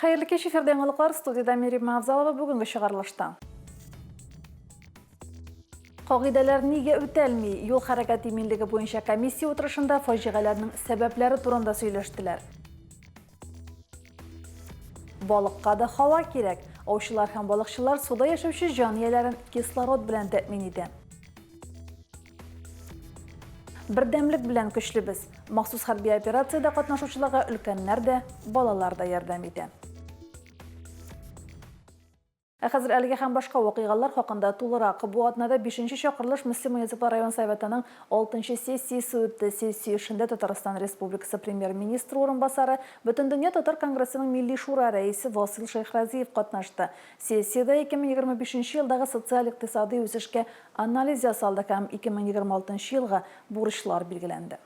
Хәерле кич, эфирда яңалыклар, студиядә Мирима Авзалова бүгенге чыгарылышта. Кагыйдәләр нигә үтәлми? Юл хәрәкәте иминлеге буенча комиссия утырышында фаҗигаләрнең сәбәпләре турында сөйләштеләр. Балыкка да һава кирәк. Аучылар һәм балыкчылар суда яшәүче җан ияләрен кислород белән тәэмин итә. Бердәмлек белән көчлебез. Махсус хәрби операциядә катнашучыларга өлкәннәр дә, балалар да ярдәм итә. Ә хәзер әлеге һәм башка вакыйгалар хакында тулырак. Бу атнада бишенче чакырылыш Мөслим муниципаль район Советының алтынчы сессиясе үтте. Сессия эшендә Татарстан Республикасы Премьер-министры урынбасары, Бөтендөнья татар конгрессының Милли шура рәисе Васил Шәйхразиев катнашты. Сессиядә 2025 нче елдагы социаль-икътисадый үсешкә Анализ ясалды һәм 2026 елга бурычлар билгеләнде.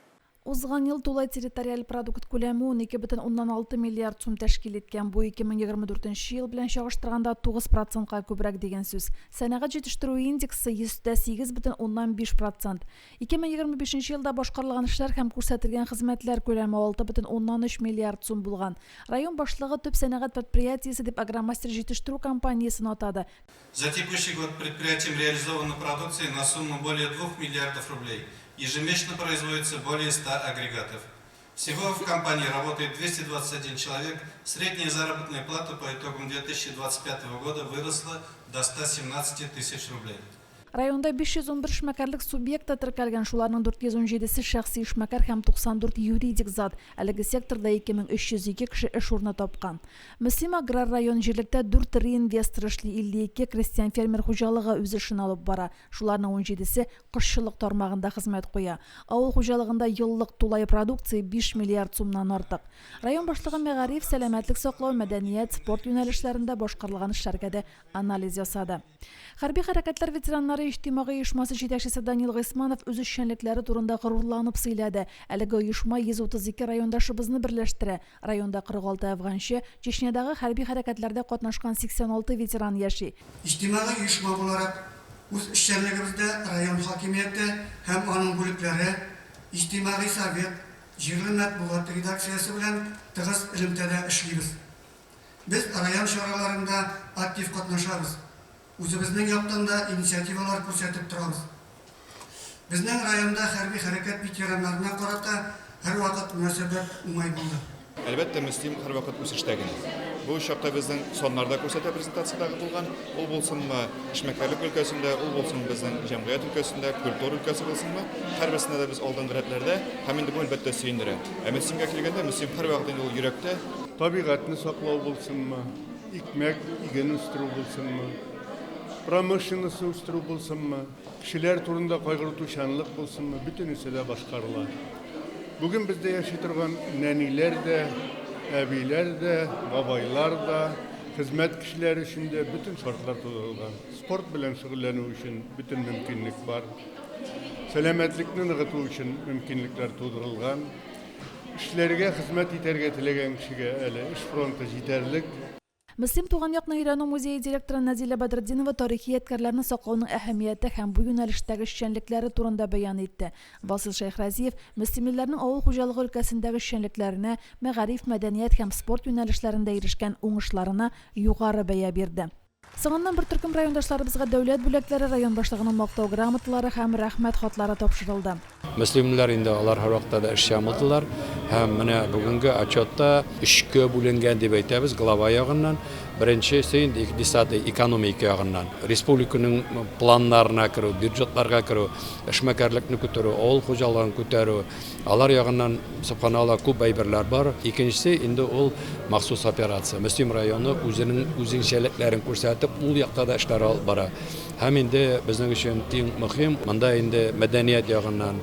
Узган ел тулай территориаль продукт күләме 12,6 миллиард сум тәшкил иткән, бу 2024 нче ел белән чагыштырганда 9 процентка күбрәк дигән сүз. Сәнәгать җитештерүе индексы 108,5 процент. 2025 нче елда башкарылган эшләр һәм күрсәтелгән хезмәтләр күләме 6,3 миллиард сум булган. Район башлыгы төп сәнәгать предприятиесе дип Агромастер җитештерү компаниясен атады. За текущий год предприятием реализована продукция на сумму более 2 миллиардов рублей. Ежемесячно производится более 100 агрегатов. Всего в компании работает 221 человек. Средняя заработная плата по итогам 2025 года выросла до 117 тысяч рублей. Районда 511 эшмәкәрлек субъекты теркәлгән, шуларның 417-се шәхси эшмәкәр һәм 94 юридик зат. Әлеге секторда 2302 кеше эш урыны тапкан. Мөслим аграр район җирлектә дүрт реинвестор эшли, 52 крестьян-фермер хуҗалыгы үз эшен алып бара, шуларның унҗидесе кошчылык тармагында хезмәт куя. Авыл хуҗалыгында еллык тулай продукция биш миллиард сумнан артык. Район башлыгы мәгариф, сәламәтлек саклау, мәдәният, спорт юнәлешләрендә башкарылган эшләргә дә анализ ясады. Хәрби хәрәкәтләр ветераннары иҗтимагый оешмасы җитәкчесе Данил Гыйсманов үз эшчәнлекләре турында горурланып сөйләде. Әлеге оешма 132 райондашыбызны берләштерә. Районда 46 әфганчы, Чечнядагы хәрби хәрәкәтләрдә катнашкан 86 ветеран яши. Иҗтимагый оешма буларак, үз эшчәнлегебездә район хакимияте һәм аның бүлекләре, Иҗтимагый совет, җирле матбугат редакциясе белән тыгыз элемтәдә эшлибез. Без район чараларында актив катнашабыз, үзебезнең яктан да инициативалар күрсәтеп торабыз. Безнең районда хәрби хәрәкәт ветераннарына карата һәрвакыт мөнәсәбәт уңай булды. Әлбәттә, Мөслим һәрвакыт үсештә генә. Бу очракта безнең саннар да күрсәтә презентациядәге булган. Ул булсынмы эшмәкәрлек өлкәсендә, ул булсын безнең җәмгыять өлкәсендә, культура өлкәсе булсынмы, һәрберсендә дә без алдынгы рәтләрдә һәм инде бу, әлбәттә, сөендерә. Ә Мөслимгә килгәндә, Мөслим һәрвакыт инде ул йөрәктә. Табигатьне саклау булсынмы, икмәк, иген үстерү булсынмы, промышленностьны үстерү булсынмы, кешеләр турында кайгыртучанлык булсынмы, бөтенесе дә башкарыла. Бүген бездә яши торган нәниләр дә, әбиләр дә, бабайлар да, хезмәт кешеләре өчен дә бөтен шартлар тудырылган. Спорт белән шөгыльләнү өчен бөтен мөмкинлек бар. Сәламәтлекне ныгыту өчен мөмкинлекләр тудырылган. Эшләргә, хезмәт итәргә теләгән кешегә әле эш фронты җитәрлек. Мөслим туган якны өйрәнү музее директоры Нәзилә Бәдретдинова тарихи ядкәрләрне саклауның әһәмияте һәм бу юнәлештәге эшчәнлекләре турында бәян итте. Васил Шәйхразиев мөслимлеләрнең авыл хуҗалыгы өлкәсендәге эшчәнлекләренә, мәгариф, мәдәният һәм спорт юнәлешләрендә ирешкән уңышларына югары бәя бирде. Соңыннан бер төркем райондашларыбызга дәүләт бүләкләре, район башлыгының Мактау грамоталары һәм Рәхмәт хатлары тапшырылды. Мөслимлеләр инде алар һәрвакытта да эшчән булдылар. Һәм менә бүгенге отчетта өчкә бүленгән дип әйтәбез, глава ягыннан. Беренчесе инде икътисадый, экономика ягыннан. Республиканың планнарына керү, бюджетларга керү, эшмәкәрлекне күтәрү, авыл хуҗалыгын күтәрү, Алар ягыннан, сөбханалла, күп әйберләр бар. Икенчесе инде ул махсус операция. Мөслим районы үзенең үзенчәлекләрен күрсәтеп, ул якта да эшләр алып бара. Һәм инде безнең өчен иң мөһим, монда инде мәдәният ягыннан,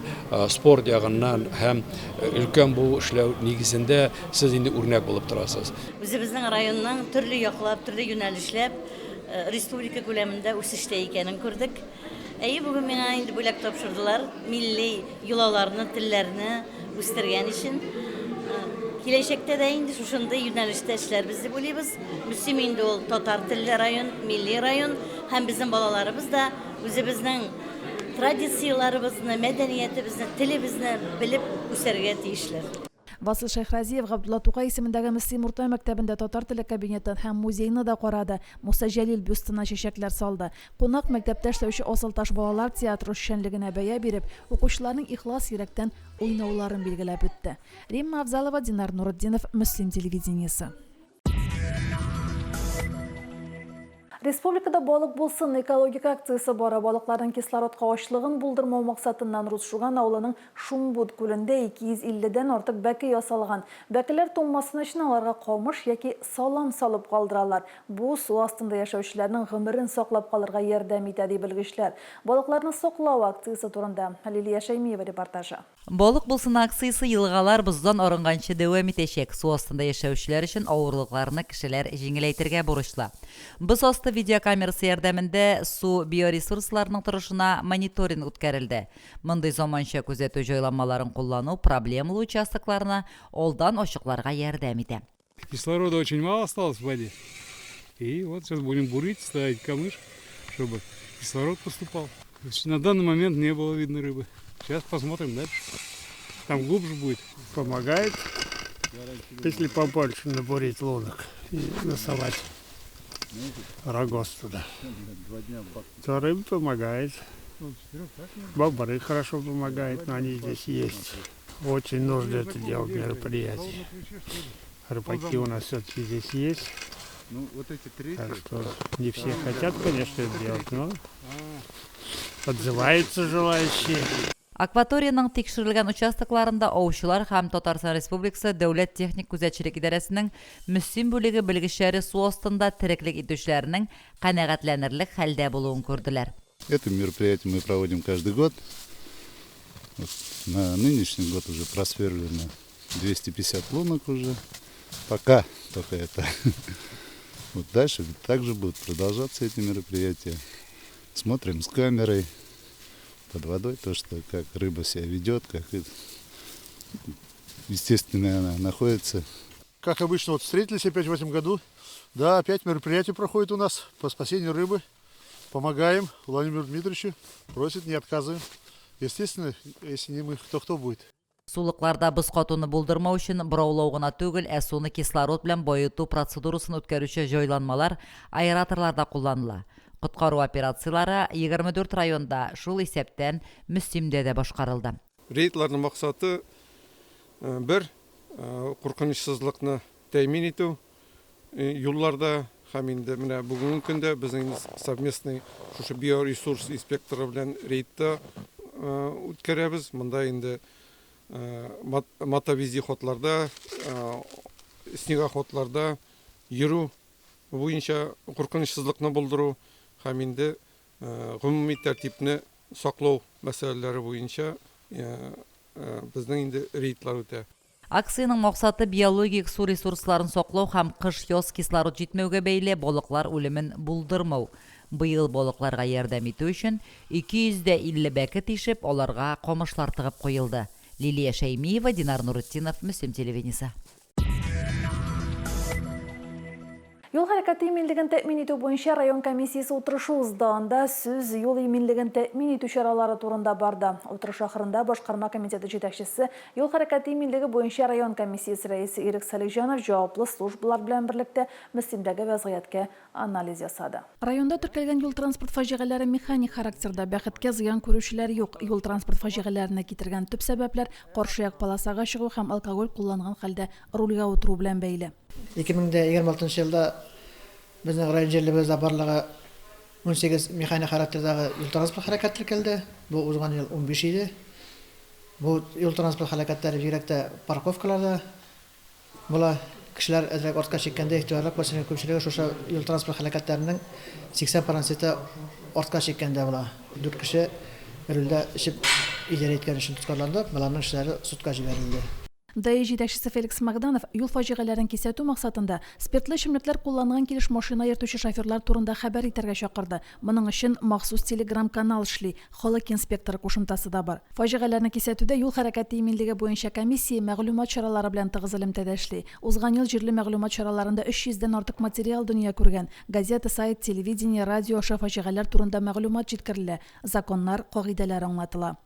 спорт ягыннан һәм өлкән бу эшләү нигезендә сез инде үрнәк булып торасыз. Үзебезнең районның төрле яклап, төрле юнәлешләп республика күләмендә үсештә икәнен күрдек. Әйе, бүген миңа инде бүләк тапшырдылар, милли йолаларны, телләрне үстергән өчен. Киләчәктә дә инде шушындый юнәлештә эшләрбез дип уйлыйбыз. Мөслим инде ул татар телле район, милли район һәм безнең балаларыбыз да үзебезнең традицияләребезне, мәдәниятебезне, телебезне белеп үсәргә тиешләр. Васил Шәйхразиев Габдулла Тукай исемендәге Мөслим урта мәктәбендә татар теле кабинетын һәм музейны да карады, Муса Җәлил бюстына чәчәкләр салды. Кунак мәктәптә эшләүче Асылташ балалар театры эшчәнлегенә бәя биреп, укучыларның ихлас йөрәктән уйнауларын билгеләп үтте. Римма Авзалова, Динар Нуретдинов, Мөслим телевидениесе. Республикада Балык булсын экологик акциясе бара. Балыкларның кислородка ачлыгын булдырмау максатыннан Рус Шуган авылының Шумбут күлендә 250 дән артык бәке ясалган. Бәкеләр туңмасын өчен аларга камыш яки салам салып калдыралар. Бу, су астында яшәүчеләрнең гомерен саклап калырга ярдәм итә, ди белгечләр. Балыкларны саклау акциясе турында Лилия Шәймиева репортажы. Балык булсын акциясе елгалар боздан арынганчы дәвам итәчәк. Су астында яшәүчеләр өчен авырлыкларны кешеләр җиңеләйтергә бурычлы. Боз асты видеокамерасы ярдәмендә су биоресурсларының торышына мониторинг үткәрелде. Мондый заманча күзәтү җайланмаларын куллану проблемалы участокларны алдан ачыкларга ярдәм итә. Кислорода очень мало осталось в воде. И вот сейчас будем бурить, ставить камыш, чтобы кислород поступал. На данный момент не было видно рыбы. Сейчас посмотрим дальше. Там глубже будет. Помогает, если побольше набурить лунок и насовать рогоз туда. То рыба помогает. Бобры хорошо помогают, но они здесь есть. Очень нужно это делать мероприятие. Рыбаки у нас все-таки здесь есть. Так что не все хотят, конечно, это делать, но отзываются желающие. Акваториянең тикшерелгән участокларында аучылар һәм Татарстан Республикасы Дәүләт техник күзәтчелек идарәсенең Мөслим бүлеге белгечләре су астында тереклек итүчеләрнең канәгатьләнерлек хәлдә булуын күрделәр. Это мероприятие мы проводим каждый год. Вот на нынешний год уже просверлено 250 лунок уже. Пока только это. Вот дальше также будут продолжаться эти мероприятия. Смотрим с камерой под водой, то, что как рыба себя ведет, как естественно она находится. Как обычно, вот встретились опять в этом году. Да, опять мероприятие проходит у нас по спасению рыбы. Помогаем Владимиру Дмитриевичу, просит, не отказываем. Естественно, если не мы, то кто будет? Сулыкларда боз катуны булдырмау өчен бораулау гына түгел, ә суны кислород белән баету процедурасын үткәрүче җайланмалар, аэраторлар да кулланыла. Коткару операцияләре 24 районда, шул исәптән Мөслимдә дә башкарылды. Рейдларның максаты бер, куркынычсызлыкны тәэмин итү юлларда һәм инде менә бүгенге көндә безнең совместный шушы биоресурс инспекторы белән рейдта үткәрәбез. Монда инде мотовездеходларда, снегоходларда йөрү буенча куркынычсызлыкны булдыру һәм инде гомуми тәртипне саклау мәсьәләләре буенча безнең инде рейдлар үтә. Акциянең максаты, биологик су ресурсларын саклау һәм кыш-яз кислород җитмәүгә бәйле балыклар үлемен булдырмау. Быел балыкларга ярдәм итү өчен 250 бәке тишеп, аларга камышлар тыгып куелды. Лилия Шәймиева, Динар Нуретдинов, Мөслим телевидениесе. Юл хәрәкәте иминлеген тәэмин итү буенча район комиссиясе утырышы узды. Анда сүз юл иминлеген тәэмин итү чаралары турында барды. Утырыш ахырында башкарма комитеты җитәкчесе, юл хәрәкәте иминлеге буенча район комиссиясе рәисе Ирек Салихҗанов җаваплы службалар белән берлектә Мөслимдәге вәзгыятькә анализ ясады. Районда теркәлгән юл-транспорт фаҗигаләре механик характерда, бәхеткә зыян күрүчеләр юк. Юл-транспорт фаҗигаләренә китергән төп сәбәпләр, каршы як полосага чыгу һәм алкоголь кулланган хәлдә рульгә утыру белән бәйле. 2026 елда безнең район җирлегебездә барлыгы 18 механик характердагы юл-транспорт һәлакәте теркәлде. Бу узган ел 15 иде. Бу юл-транспорт һәлакәтләре бигрәк тә парковкаларда була. Кешеләр әзрәк артка чиккәндә игътибарлырак булсын, күпчелеге шушы юл-транспорт һәлакәтләренең 80 проценты артка чиккәндә була. Дүрт кеше рульдә эчеп идарә иткән өчен тоткарланды, боларның эшләре судка җибәрелде. ДАИ җитәкчесе Феликс Магданов, юл фаҗигаләрен кисәтү максатында, спиртлы эчемлекләр кулланган килеш машина йөртүче шоферлар турында хәбәр итәргә чакырды. Моның өчен махсус телеграм-канал эшли, Халык инспекторы кушымтасы да бар. Фаҗигаләрне кисәтүдә юл хәрәкәте иминлеге буенча комиссия мәгълүмат чаралары белән тыгыз элемтәдә эшли. Узган ел җирле мәгълүмат чараларында 300 дән артык материал дөнья күргән. Газета, сайт, телевидение, радио аша фаҗигаләр турында мәгълүмат җиткерелә, законнар, кагыйдәләр аңлатыла.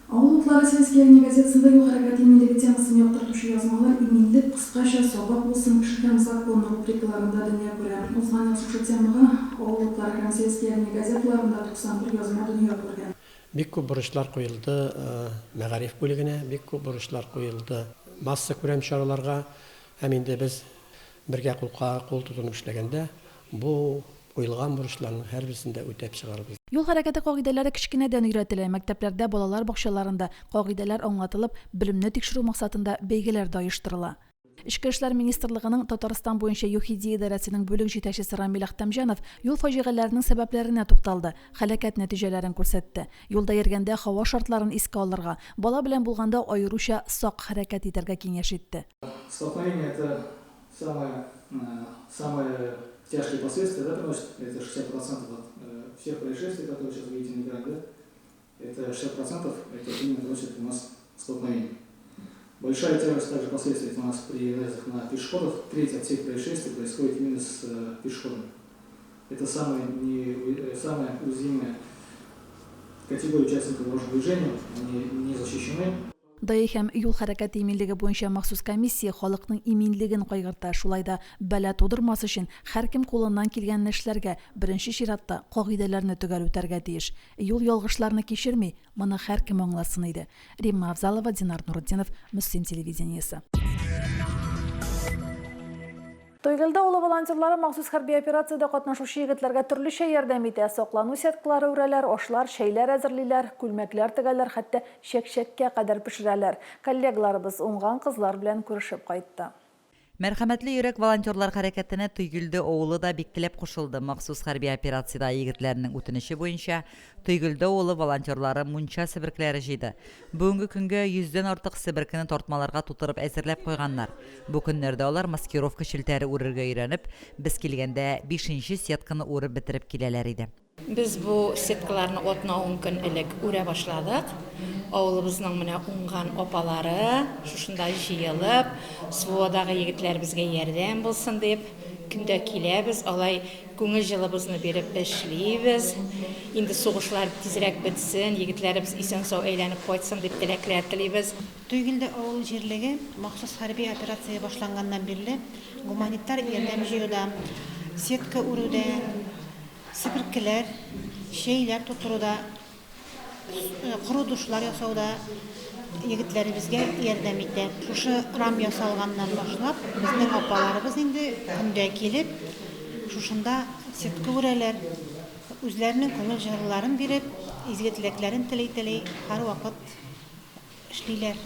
Авыл утлары Сельские огни газетасында юл хәрәкәте иминлеге темасын яктыртучы язмалар Иминлек, кыскача, сабак булсын, Кеше һәм закон рубрикаларында дөнья күрә. Узган ел шушы темага Авыл утлары һәм Сельские огни газеталарында 91 язма дөнья күргән. Бик күп бурычлар куелды мәгариф бүлегенә, бик күп бурычлар куелды массакүләм чараларга һәм инде без бергә кулка кул тотынып эшләгәндә бу куелган бурычларның һәрберсен дә үтәп чыгарбыз. Юл хәрәкәте кагыйдәләре кечкенәдән өйрәтелә. Мәктәпләрдә, балалар бакчаларында кагыйдәләр аңлатылып, белемне тикшерү максатында бәйгеләр дә оештырыла. Эчке эшләр министрлыгының Татарстан буенча ЮХИДИ идарәсенең бүлек җитәкчесе Рамил Әхтәмҗанов юл фаҗигаләренең сәбәпләренә тукталды, һәлакәт нәтиҗәләрен күрсәтте. Юлда йөргәндә һава шартларын искә алырга, бала белән булганда аеруча сак хәрәкәт итәргә киңәш итте. Столкновение это самое, самые тяжкие последствия, да, приносит, это 60% от всех происшествий, которые сейчас видите на экране, да, это 60% это именно приносит у нас столкновение. Большая тяжесть также последствий у нас при наездах на пешеходов. Треть от всех происшествий происходит именно с пешеходами. Это самая, не, самая уязвимая категория участников дорожного движения, они не защищены. ДАИ һәм юл хәрәкәте иминлеге буенча махсус комиссия халыкның иминлеген кайгырта. Шулай да бәла тудырмас өчен һәркем кулыннан килгәнне эшләргә, беренче чиратта, кагыйдәләрне төгәл үтәргә тиеш. Юл ялгышларны кичерми, моны һәркем аңласын иде. Римма Авзалова, Динар Нурутдинов, Мөслим телевидениесе. Тойгелде авылы волонтерлары махсус хәрби операциядә катнашучы егетләргә төрлечә ярдәм итә. Саклану сеткалары үрәләр, ашлар, чәйләр әзерлиләр, күлмәкләр тегәләр, хәтта чәк-чәккә кадәр пешерәләр. Коллегаларыбыз уңган кызлар белән күрешеп кайтты. Мәрхәмәтле йөрәк волонтерлар хәрәкәтенә Тойгелде авылы да бик теләп кушылды. Махсус хәрби операциядә егетләрнең үтенече буенча, Тойгелде авылы волонтерлары мунча себеркеләре җыйды. Бүгенге көнгә йөздән артык себеркене тартмаларга тутырып әзерләп куйганнар. Бу көннәрдә алар маскировка челтәре үрергә өйрәнеп, без килгәндә бишенче сетканы үреп бетереп киләләр иде. Без бу сеткаларны атна-ун көн элек үрә башладык. Авылыбызның менә уңган апалары шушында җыелып, СВОдагы егетләребезгә ярдәм булсын дип, көндә киләбез, алай күңел җылыбызны биреп эшлибез. Инде сугышлар тизрәк бетсен, егетләребез исән-сау әйләнеп кайтсын дип теләкләр телибез. Тойгелде авыл җирлеге махсус хәрби операция башланганнан бирле гуманитар ярдәм җыюда, сетка үрүдә, Себеркеләр, чәйләр тутыруда, коры душлар ясауда егетләребезгә ярдәм итә. Шушы рам ясалганнан башлап, безнең апаларыбыз инде көндә килеп, шушында сетка үрәләр, үзләренең күңел җылыларын биреп, изге теләкләрен тели-тели һәрвакыт эшлиләр.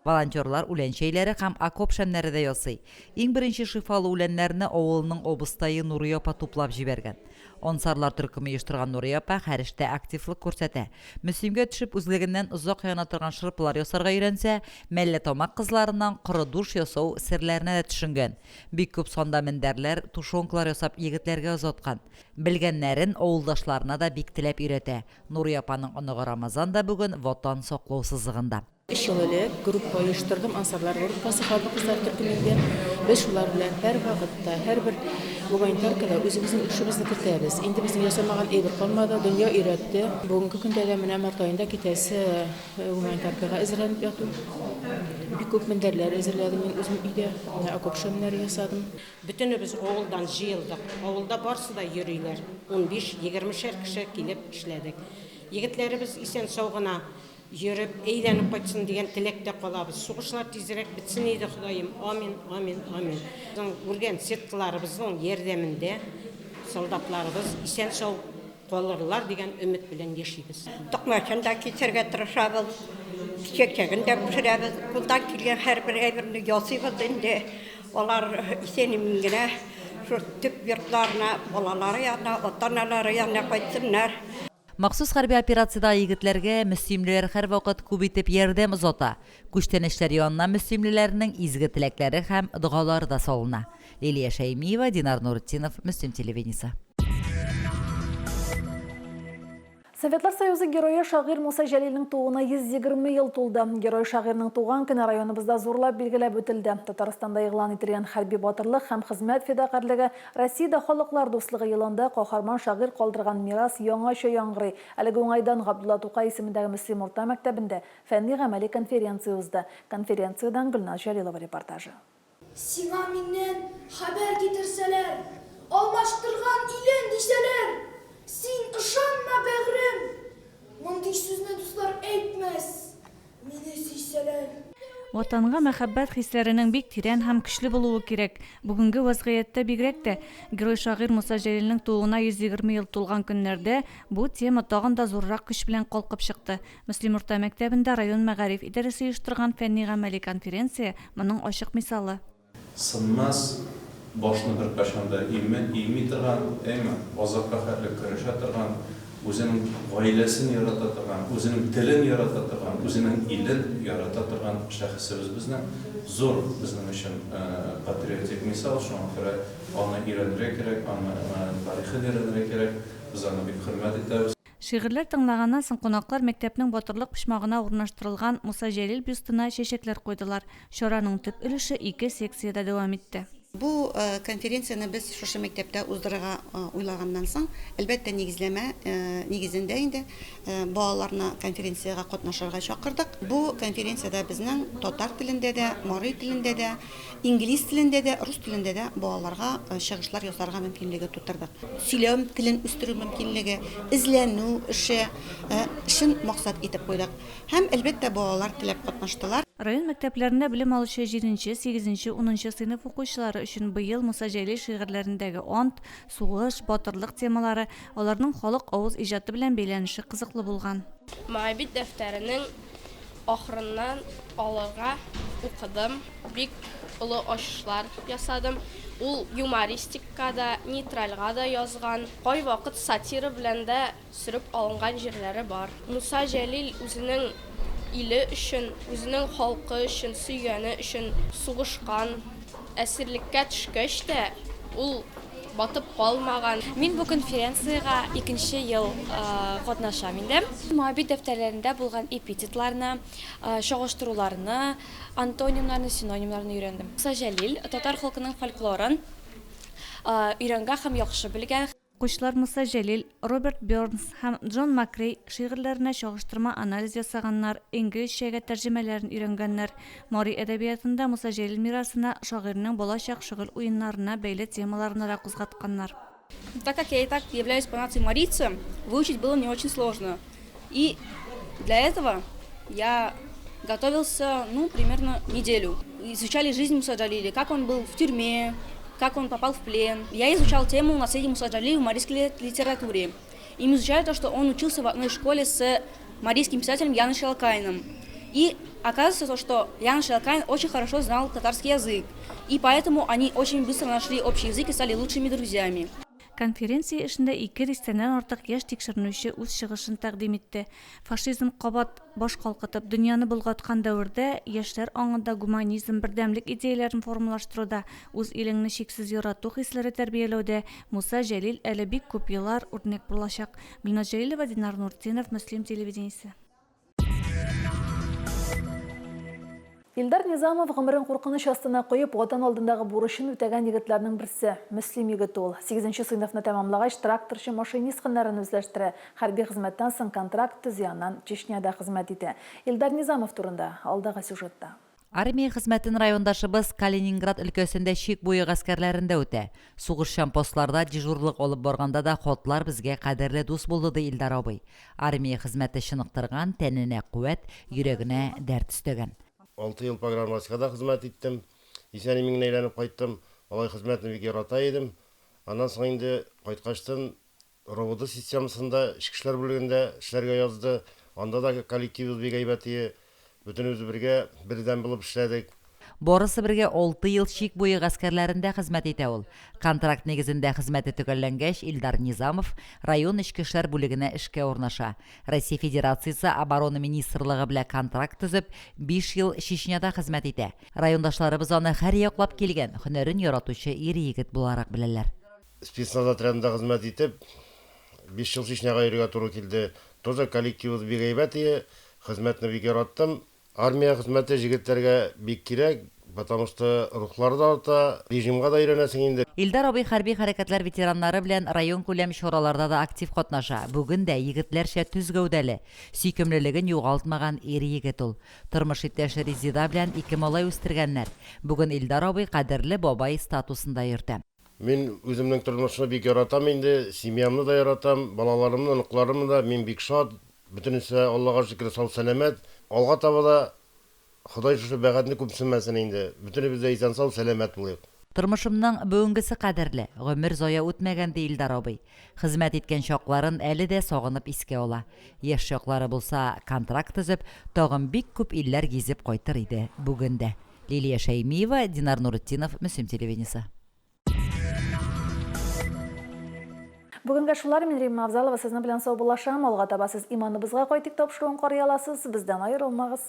Волонтерлар үлән чәйләре һәм окоп шәмнәре дә ясый. Иң беренче шифалы үләннәрне авылының абыстае Нурия апа туплап җибәргән. Ансарлар төркеме оештырган Нурия апа һәр эштә активлык күрсәтә. Мөслимгә төшеп, үзлегеннән озак яна торган шырпылар ясарга өйрәнсә, Мәлләтамак кызларыннан коры душ ясау серләренә дә төшенгән. Бик күп санда мендәрләр, тушенкалар ясап егетләргә озаткан. Белгәннәрен авылдашларына да бик теләп өйрәтә. Нурия апаның оныгы Рамазан да бүген Ватан саклау сызыгында. Өч ел элек группа оештырдым, Ансарлар группасы хатын-кызлар төркемендә. Без шулар белән һәрвакытта, һәрбер гуманитаркада үзебезнең өлешебезне кертәбез. Инде безнең ясамаган әйбер калмады, дөнья өйрәтте. Бүгенге көндә дә менә март аенда китәсе гуманитаркага әзерләнеп яту. Бик күп мендәрләр әзерләдем мин үзем өйдә, менә окоп шәмнәре ясадым. Бөтенебез авылдан җыелдык. Авылда барсы да йөриләр. Унбиш, егермешәр кеше килеп эшләдек. Егетләребез исән-сау гына Йөреп, әйләнеп кайтсын дигән теләктә калабыз. Сугышлар тизрәк бетсен иде, Ходаем. Амин, амин, амин. Безнең үргән сеткаларыбызның ярдәмендә солдатларыбыз исән-сау калырлар дигән өмет белән яшибез. Токмачын да кисәргә тырышабыз, чәкчәген дә пешерәбез. Кулдан килгән һәрбер әйберне ясыйбыз инде. Алар исән-имин генә шул төп йортларына, балалары янына, ата-аналары янына кайтсыннар. Махсус хәрби операциядәге егетләргә мөслимлеләр һәрвакыт күп итеп ярдәм озата. Күчтәнәчләр янына мөслимлеләрнең изге теләкләре һәм догалары да салына. Лилия Шәймиева, Динар Нуретдинов, Мөслим телевидениесе. Советлар Союзы Герое шагыйрь Муса Җәлилнең тууына 120 ел тулды. Герой шагыйрьнең туган көне районыбызда зурлап билгеләп үтелде. Татарстанда игълан ителгән хәрби батырлык һәм хезмәт фидакарьлеге, Россиядә халыклар дуслыгы елында каһарман шагыйрь калдырган мирас яңача яңгырый. Әлеге уңайдан Габдулла Тукай исемендәге Мөслим урта мәктәбендә фәнни-гамәли конференция узды. Конференциядән Гөлназ Җәлилова репортажы. Сиңа миннән хәбәр китерсәләр, Алмаштырган илен, дисәләр, Син ышанма, бәгърем! Мондый сүзне дуслар әйтмәс, Мине сөйсәләр. Ватанга мәхәббәт хисләренең бик тирән һәм көчле булуы кирәк. Бүгенге вәзгыятьтә бигрәк тә. Герой-шагыйрь Муса Җәлилнең тууына 120 ел тулган көннәрдә бу тема тагын да зуррак көч белән калкып чыкты. Мөслим урта мәктәбендә район мәгариф идарәсе оештырган фәнни-гамәли конференция, моның ачык мисалы. Сынмас, башны беркайчан да ими, ими торган, әйме, азакка хәтле көрәшә торган, үзенең гаиләсен ярата торган, үзенең телен ярата торган, үзенең илен ярата торган шәхесебез безнең. Зур безнең өчен патриотик мисал, шуңа күрә аны өйрәнергә кирәк, аны тарихын өйрәнергә кирәк, без аны бик хөрмәт итәбез. Шигырьләр тыңлаганнан соң кунаклар мәктәпнең Батырлык почмагына урнаштырылган Муса Җәлил бюстына чәчәкләр куйдылар. Чараның төп өлеше ике секциядә дәвам итте. Бу конференцияне без шушы мәктәптә уздырырга уйлаганнан соң, әлбәттә, нигезләмә нигезендә инде балаларны конференциягә катнашырга чакырдык. Бу конференциядә безнең татар телендә дә, мари телендә дә, Инглиз телендә дә, рус телендә дә балаларга чыгышлар ясарга мөмкинлеге тутырдык. Сөйләм телен үстерү мөмкинлеге, эзләнү эше чын максат итеп куйдык. Һәм, әлбәттә, балалар теләп катнаштылар. Район мәктәпләрендә белем алучы җиденче, сигезенче, унынчы сыйныф укучылары өчен быел Муса Җәлил шигырьләрендәге ант, сугыш, батырлык темалары, аларның халык авыз иҗаты белән бәйләнеше кызыклы булган. Моабит дәфтәренең ахырыннан алырга укыдым, бик олы ачышлар ясадым. Ул юмористикка да, нейтральга да язган, кайвакыт сатира белән дә сөреп алынган җирләре бар. Муса Җәлил үзенең иле өчен, үзенең халкы өчен, сөйгәне өчен сугышкан. Әсирлеккә төшкәч тә, ул батып калмаган. Мин бу конференциягә икенче ел катнашам инде. Моабит дәфтәрләрендә булган эпитетларны, чагыштыруларны, антонимнарны, синонимнарны өйрәндем. Муса Җәлил татар халкының фольклорын өйрәнгән һәм яхшы белгән. Укучылар Муса Җәлил, Роберт Бёрнс һәм Джон Макрей шигырьләренә чагыштырма анализ ясаганнар, инглизчәгә тәрҗемәләрен өйрәнгәннәр. Мари әдәбиятында Муса Җәлил мирасына, шагыйрьнең балачак шөгыль-уеннарына бәйле темаларны да кузгатканнар. Так как я и так являюсь по нации марийцем, выучить было не очень сложно. И для этого я готовился, ну, примерно неделю. Изучали жизнь Муса Джалиля, как он был в тюрьме, как он попал в плен. Я изучал тему наследия Муса Джалиля в марийской литературе. И мы изучали то, что он учился в одной школе с марийским писателем Яном Шалкайном. И оказывается то, что Ян Шалкайн очень хорошо знал татарский язык. И поэтому они очень быстро нашли общий язык и стали лучшими друзьями. Конференция эшендә ике дистәдән артык яшь тикшеренүче үз чыгышын тәкъдим итте. Фашизм кабат баш калкытып, дөньяны болгаткан дәвердә яшьләр аңында гуманизм, бердәмлек идеяләрен формалаштыруда, үз илеңне чиксез ярату хисләре тәрбияләүдә Муса Җәлил әле бик күп еллар үрнәк булачак. Гөлназ Җәлилова, Динар Нуртдинов, Мөслим телевидениесе. Илдар Низамов гомерен куркыныч астына куеп, Ватан алдындагы бурычын үтәгән егетләрнең берсе. Мөслим егете ул. Сигезенче сыйныфны тәмамлагач, тракторчы-машинист һөнәрен үзләштерә. Хәрби хезмәттән соң контракт төзи, аннан Чечняда хезмәт итә. Илдар Низамов турында, алдагы сюжетта. Армия хезмәтен райондашыбыз Калининград өлкәсендә чик буе гаскәрләрендә үтә. Сугышчан постларда дежурлык алып барганда да хатлар безгә кадерле дус булды, ди Илдар абый. Армия хезмәте чыныктырган, тәненә куәт, йөрәгенә дәрт өстәгән. Алты ел погранвойскада хезмәт иттем. Исән-имин генә әйләнеп кайттым. Алай хезмәтне бик ярата идем. Аннан соң инде кайткачтын РОВД системасында, эчке эшләр бүлегендә эшләргә язды. Анда да коллективыбыз бик әйбәт ие. Бөтенебез бергә, бердәм булып эшләдек. Барысы бергә алты ел чик буе гаскәрләрендә хезмәт итә ул. Контракт нигезендә хезмәте төгәлләнгәч, Илдар Низамов район эчке эшләр бүлегенә эшкә урнаша. Россия Федерациясе Оборона министрлыгы белә контракт төзеп, биш ел Чечняда хезмәт итә. Райондашларыбыз аны һәрьяклап килгән, һөнәрен яратучы ир-егет буларак беләләр. Спецназ отрядында хезмәт итеп, биш ел Чечняга йөрергә туры килде. Тоже коллективыбыз бик әйбәт ие, хезмәтне бик яраттым. Армия хезмәте җегетләргә бик кирәк, потому что рухлары да арта, режимга да өйрәнәсең инде. Илдар абый хәрби хәрәкәтләр ветераннары белән районкүләм чараларда да актив катнаша. Бүген дә егетләрчә төз гәүдәле, сөйкемлелеген югалтмаган ир-егет ул. Тормыш иптәше Резеда белән ике малай үстергәннәр. Бүген Илдар абый кадерле бабай статусын да йөртә. Мин үземнең тормышны бик яратам инде, семьямны да яратам, балаларымны, оныкларымны да, мин бик шат, бөтенесе дә, Аллага шөкер, сау-сәламәт. Алга таба да Ходай шушы бәхетне күпсенмәсен инде, бөтенебез дә исән-сау, сәламәт булыйк. Тормышымның бүгенгесе кадерле, гомер зая үтмәгән, ди Илдар абый. Хезмәт иткән чакларын әле дә сагынып искә ала. Яшь чаклары булса, контракт төзеп, тагын бик күп илләр гизеп кайтыр иде бүген дә. Лилия Шәймиева, Динар Нуретдинов, Мөслим телевидениесе. Бүгенгә шулар, мин Римма Авзалова сезнең белән саубуллашам. Алга таба сез Иманыбызга кайтыйк тапшыруын карый аласыз. Бездән аерылмагыз.